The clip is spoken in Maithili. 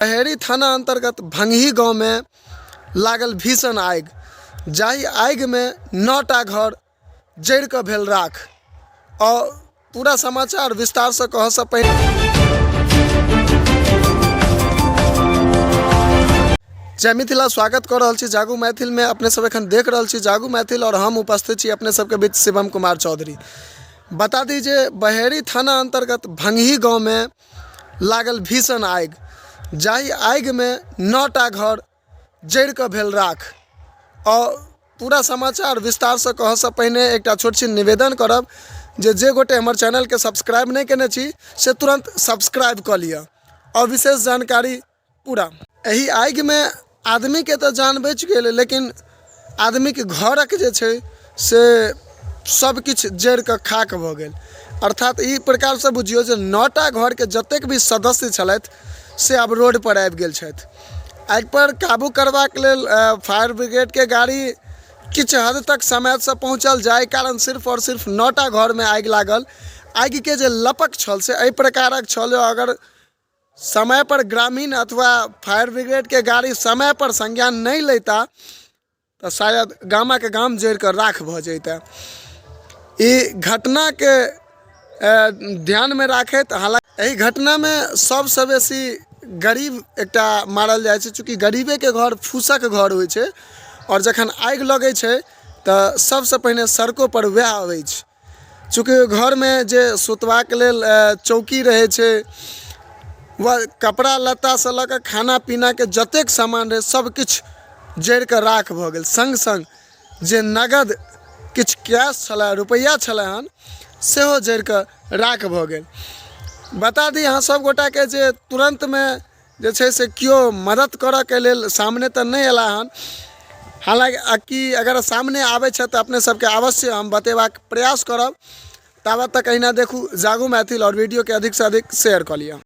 बहेड़ी थाना अंतर्गत भंगही गाँवमे लागल भीषण आगि, जाहि आगिमे 9टा घर जरि कऽ भेल राख। आओर पूरा समाचार विस्तारसँ कहऽसँ पहिने जय मिथिला, स्वागत कऽ रहल छी जागू मैथिलमे। अपने सब एखन देख रहल छी जागू मैथिल और हम उपस्थित छी अपने सबके बीच शिवम कुमार चौधरी। बता दी जे बहेड़ी थाना अंतर्गत भंगही गाँवमे लागल भीषण आगि, जाहि आगिमे 9टा घर जरि कऽ भेल राख। आओर पूरा समाचार विस्तारसँ कहऽसँ पहिने एकटा छोट छिन निवेदन करब जे जे गोटे हमर चैनलके सब्सक्राइब नहि केने छी से तुरन्त सब्सक्राइब कऽ लिअ आओर विशेष जानकारी पूरा। एहि आगिमे आदमीके तऽ जान बचि गेल, लेकिन आदमीके घरक जे छै से सब किछु जरि कऽ खाक भऽ गेल। अर्थात ई प्रकारसँ बुझियौ जे 9टा घरके जतेक भी सदस्य छलथि से आब रोडपर आबि गेल छथि। आगिपर काबू करबाक लेल फायर ब्रिगेडके गाड़ी किछु हद तक समयसँ पहुँचल, जाहि कारण सिर्फ आओर सिर्फ 9टा घरमे आगि लागल। आगिके जे लपक छल से एहि प्रकारक छल, अगर समय पर ग्रामीण अथवा फायर ब्रिगेडके गाड़ी समय पर संज्ञान नहि लैता तऽ शायद गामक गाम जरि कऽ राख भऽ जैता। ई घटनाके ध्यानमे राखैत, हालाँकि एहि घटनामे सबसँ बेसी गरीब एकटा मारल जाइ छै, चूँकि गरीबेके घर फूसक घर होइ छै आओर जखन आगि लगै छै तऽ सबसँ पहिने सड़कोपर वएह अबै छै। चूँकि ओहि घरमे जे सुतबाक लेल चौकी रहै छै वा कपड़ा लत्तासँ लऽ कऽ खाना पीनाके जतेक सामान रहै सब किछु जरि कऽ राख भऽ गेल। सङ्ग सङ्ग जे नगद किछु कैश छलै, रुपैआ छलै हन, सेहो जरि कऽ राख भऽ गेल। बता दी अहाँ सब गोटाके जे तुरन्तमे जे छै से केओ मदद करऽके लेल सामने तऽ नहि अयला हन, हालाँकि कि अगर सामने आबै छथि तऽ अपने सबके अवश्य हम बतेबाक प्रयास करब। ताबत तक अहिना देखू जागू मैथिल और वीडियोके अधिकसँ अधिक शेयर कऽ लिअ।